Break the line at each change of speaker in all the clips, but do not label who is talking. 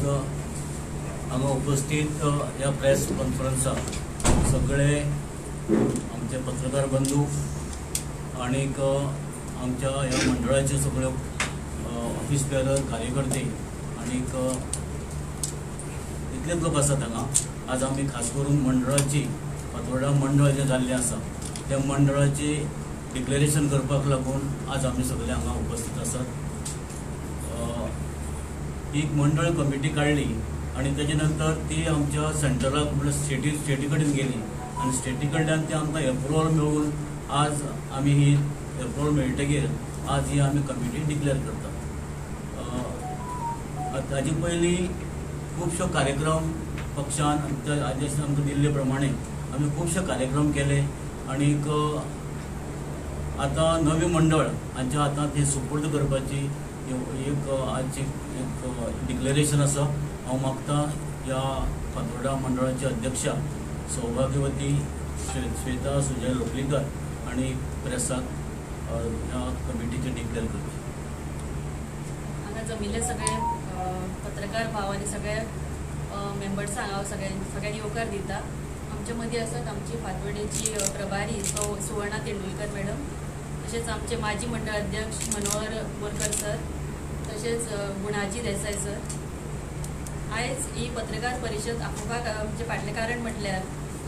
आज हांगा उपस्थित ह्या प्रेस कॉन्फरन्साक सगळे आमचे पत्रकार बंधू आणीक आमच्या ह्या मंडळाचे सगळे ऑफिस बेरर कार्यकर्ते आणीक इतलेच लोक आसात हांगा. आज आमी खास करून मंडळाची फातोर्डा मंडळ जें जाल्लें आसा त्या मंडळाची डिक्लेरेशन करपाक लागून आज आमी सगळे हांगा उपस्थित आसात. एक मंडळ कमिटी काडली आनी तेजे नंतर ती आमच्या सेंट्रलाक म्हणल्यार स्टेटी कडेन गेली आनी स्टेटी कडल्यान ती आमकां एप्रुवल मेळून आज आमी ही एप्रुवल मेळटगीर आज ही आमी कमिटी डिक्लेर करतात. ताजे पयलीं खुबशो कार्यक्रम पक्षान त्या आदेश आमकां दिल्ले प्रमाणे आमी खुबशे कार्यक्रम केले आनीक आतां नवें मंडळ हांच्या हातांत ही सुपूर्द करपाची एक आजची एक डिक्लेरेशन आसा. हांव मागता ह्या फातोर्डा मंडळाची अध्यक्षा सौभाग्यवती श्वेता सुजय लोटलीकर आनी प्रेसाक ह्या कमिटीचे डिक्लेअर करचे.
हांगा जमिल्ले सगळे पत्रकार भाव आनी सगळे मेंबर्सांक हांव सगळ्यांनी येवकार दिता. आमच्या मदीं आसात आमची फातोर्डेची प्रभारी सौ सुवर्णा तेंडुलकर मॅडम, तशेंच आमचे माजी मंडळ अध्यक्ष मनोहर बोरकर सर, तशेंच गुणाजी देसाय सर. आयज ही पत्रकार परिशद आपोवपाक आमचें फाटलें कारण म्हटल्यार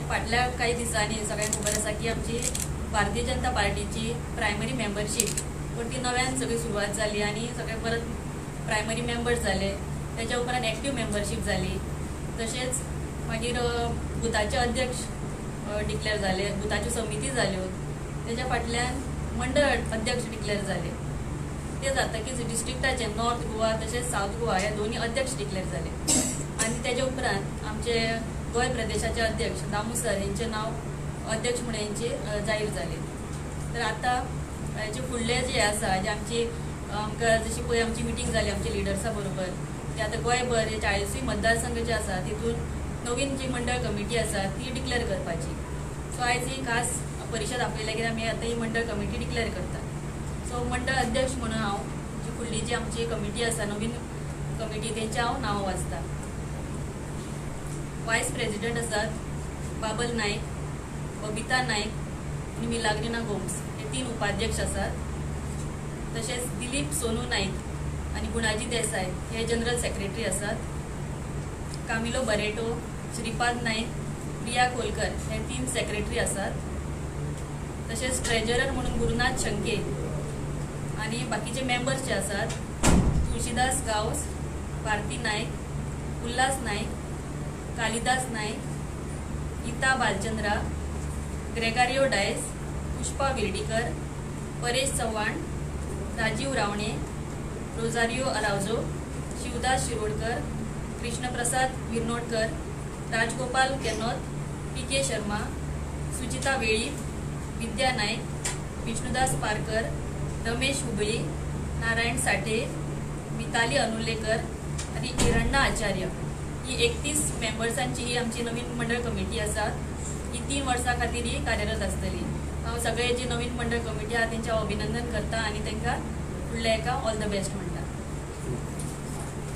फाटल्या कांय दिसांनी सगळ्यांक खबर आसा की आमची भारतीय जनता पार्टीची प्रायमरी मेंबरशीप पण ती नव्यान सगळी सुरवात जाली आनी सगळे परत प्रायमरी मेंबर्स जाले. तेच्या उपरांत एक्टीव मेंबरशीप जाली, तशेंच मागीर बुथाचे अध्यक्ष डिक्लेअर जाले, बुथाच्यो समिती जाल्यो, तेच्या फाटल्यान मंडळ अध्यक्ष डिक्लेअर जाले. ते जातकीच डिस्ट्रिक्टाचे नॉर्थ गोवा तशेंच सावथ गोवा हे दोनूय अध्यक्ष डिक्लेअर जाले आनी तेच्या उपरांत आमचे गोंय प्रदेशाचे अध्यक्ष दामू सर हेंचें नांव अध्यक्ष म्हणून हेंचे जाहीर जाले. तर आतां हेचे फुडले जे आसा जे आमची आमकां जशी पळय आमची मिटींग जाली आमच्या लिडर्सा बरोबर, ते आतां गोंयभर हे 40 मतदारसंघ जे आसा तितून नवीन जी मंडळ कमिटी आसा ती डिक्लेअर करपाची. सो आयज ही खास परिशद आपयल्या कित्याक आमी आतां ही मंडळ कमिटी डिक्लेअर करता. सो मंडळ अध्यक्ष म्हणून हांव जी फुडली जी आमची कमिटी आसा नवीन कमिटी तेंचें हांव नांव वाचता. वायस प्रेजिडंट आसात बाबल नायक, बबिता नायक आनी मिलाग्रिना गोम्स हे 3 उपाध्यक्ष आसात. तशेंच दिलीप सोनू नायक आनी गुणाजी देसाय हे जनरल सेक्रेटरी आसात. कामिलो बरेटो, श्रीपाद नायक, प्रिया कोलकर हे 3 सेक्रेटरी आसात. तशेंच ट्रेजरर म्हणून गुरुनाथ शंके आनी बाकीचे मेंबर्स जे आसात तुळशीदास गांवस, भारती नायक, उल्हास नायक, कालिदास नायक, गीता बालचंद्रा, ग्रेगारियो डायस, पुष्पा विर्डीकर, परेश चव्हाण, राजीव रावणे, रोजारियो अरावजो, शिवदास शिरोडकर, कृष्णप्रसाद विरनोडकर, राजगोपाल केनोत, पी.के. शर्मा, सुचिता वेळीप, विद्या नायक, विष्णुदास पारकर, रमेश हुबळी, नारायण साठे, मिताली अनुलेकर आनी हिरण्णा आचार्य ही 31 मेंबर्सांची ही आमची नवीन मंडळ कमिटी आसा. ही 3 वर्सां खातीर ही कार्यरत आसतली. हांव सगळे जी नवीन मंडळ कमिटी आसा तेंचें हांव अभिनंदन करता आनी तांकां फुडल्या एका ऑल the best म्हणटा.